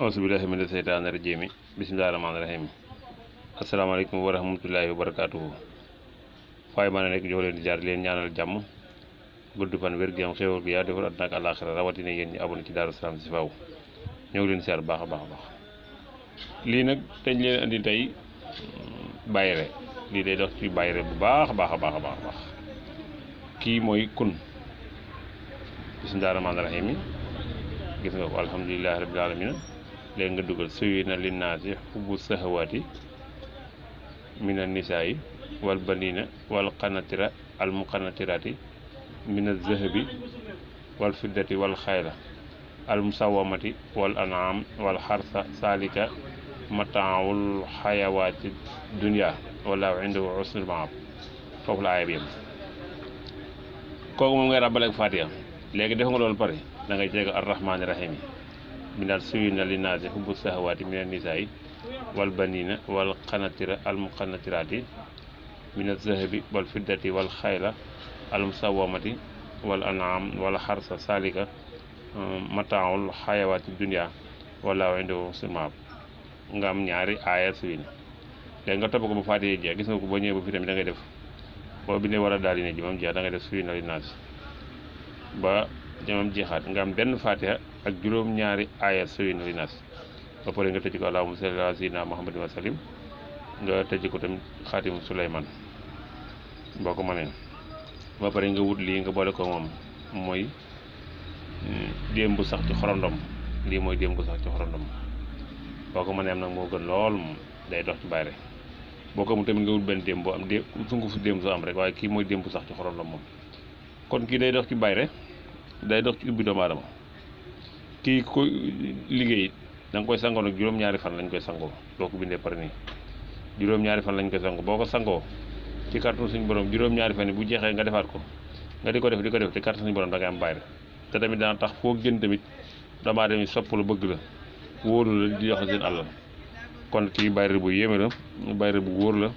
auzubillahi mina seytaani rajiim bismillaahi rahmaani rahiim asalaamaaleykum wa rahmatullaahi wa barakaatuhu faay ma ne nekk jox leen di jaar leen ñaanal jàmm gudd fan wér gu yaram xéewal gu yaa defar àddina ak àllaaxira rawatina yéen ñi abonné ci Daaru Salaam si faaw ñoo ngi leen siyaar baax a baax a baax lii nag dañ leen andi tey bayre lii day dox ci bayre bu baax a baax a baax a baax kii mooy kun bismillaahi rahmaani rahiim gis nga ko alhamdulillahi rabbil alamin léegi nga dugal suyina linnaasi xubbu sahawaati mina nisaayi wal banina wal qanatira al muqanatiraati mina zahabi wal fiddati wal xayla al musawamati wal an'am wal xarsa salika mataawul xayawaati dunya wallahu indahu husnul maab foofu la aaya bi yem kooku moom ngay ràbbale ak Faatiha léegi def nga loolu pare da ngay jeega arrahmaani rahim yi minal suyina linnaasi hubbu sahawaati mina nisaa'i wal banina wal qanatira al muqanatiraati mina zahabi wal fiddati wal xayla al musawamati wal an'am wal xarsa salika mataawul xayawaati dunya wallahu indahu husnul maab nga am ñaari aaya suyina léegi nga topp ko ba Faatiha jeex gis nga ko boo ñëwee ba fi tamit da ngay def boo bindee war a daal di ne ji moom jeex da ngay def suyina linnaasi ba jamam jeexaat nga am benn Faatiha ak juróom-ñaari aaya suyina linnaasi ba pare nga tëj ko allahumma salli ala sayyidina muhammadin wa sallim nga tëj ko tamit xaatimu Suleymaan boo ko mënee ba pare nga wut lii nga boole ko moom mooy déem bu sax ci xorondom lii mooy déem bu sax ci xorondom boo ko mënee am nag moo gën lool moom day dox ci bayre boo ko mu tamit nga wut benn déem boo am dé sungu fu déem soo am rek waaye kii mooy déem bu sax ci xorondom moom kon kii day dox ci bayre day dox ci ubbi doomu aadama kii ko liggéey da nga koy sangoo nag juróom-ñaari fan lañ koy sangoo boo ko bindee pare nii juróom-ñaari fan lañ koy sangoo boo ko sangoo ci kàttanu suñu borom juróom-ñaari fan yi bu jeexee nga defaat ko nga di ko def ci kàttanu suñu borom da ngay am bayre te tamit dana tax foo gën tamit doomu aadama yi sopp la bëgg la wóolu la di joxe seen àll kon kii bayre bu yéeme la bayre bu wóor la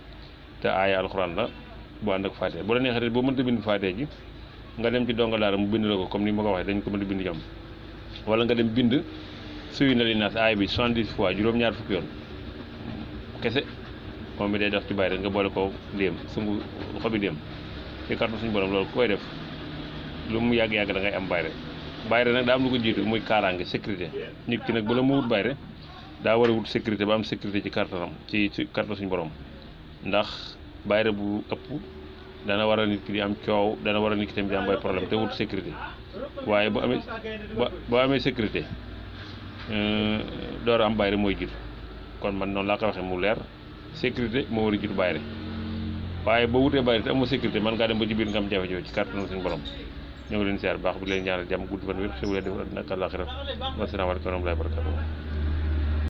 te aaya alxuraan la bu ànd ak Faatiha bu la neexee boo mënta bind Faatiha ji nga dem ci donga daara mu bind la ko comme ni ma ko waxee dañ ko mën a bind jam wala nga dem bind suyina linnaasi aaya bi 70 fois juróom-ñaar fukki yoon kese moom mi day def ci bayre nga boole ko déem sungu xobi déem ci kàttan suñu borom loolu ku koy def lu mu yàgg-yàgg da ngay am bayre nag daa am lu ko jiitu muy kaaraange sécurité nit ki nag bu la mu wut bayre daa war a wut sécurité ba am sécurité ci kàttanam ci kàttan suñu borom ndax bayre bu ëpp dana war a nit ki di am coow dana war a nit ki tamit di am bay problème te wut sécurité waaye boo amee sécurité door a am bayre mooy jiitu kon man noonu laa ko waxee mu leer sécurité moo war a jiitu bayre waaye boo wutee bayre te amoo sécurité man ngaa dem ba ci biir nga am jafe-jafe ci kàttanu suñu borom ñoo ngi leen siyaar baax bu leen ñaanal jàmm gudd fan wér xéwal def àddina ak àllaaxira wa salaamu aleykum wa rahmatullaahi wa barakaatuh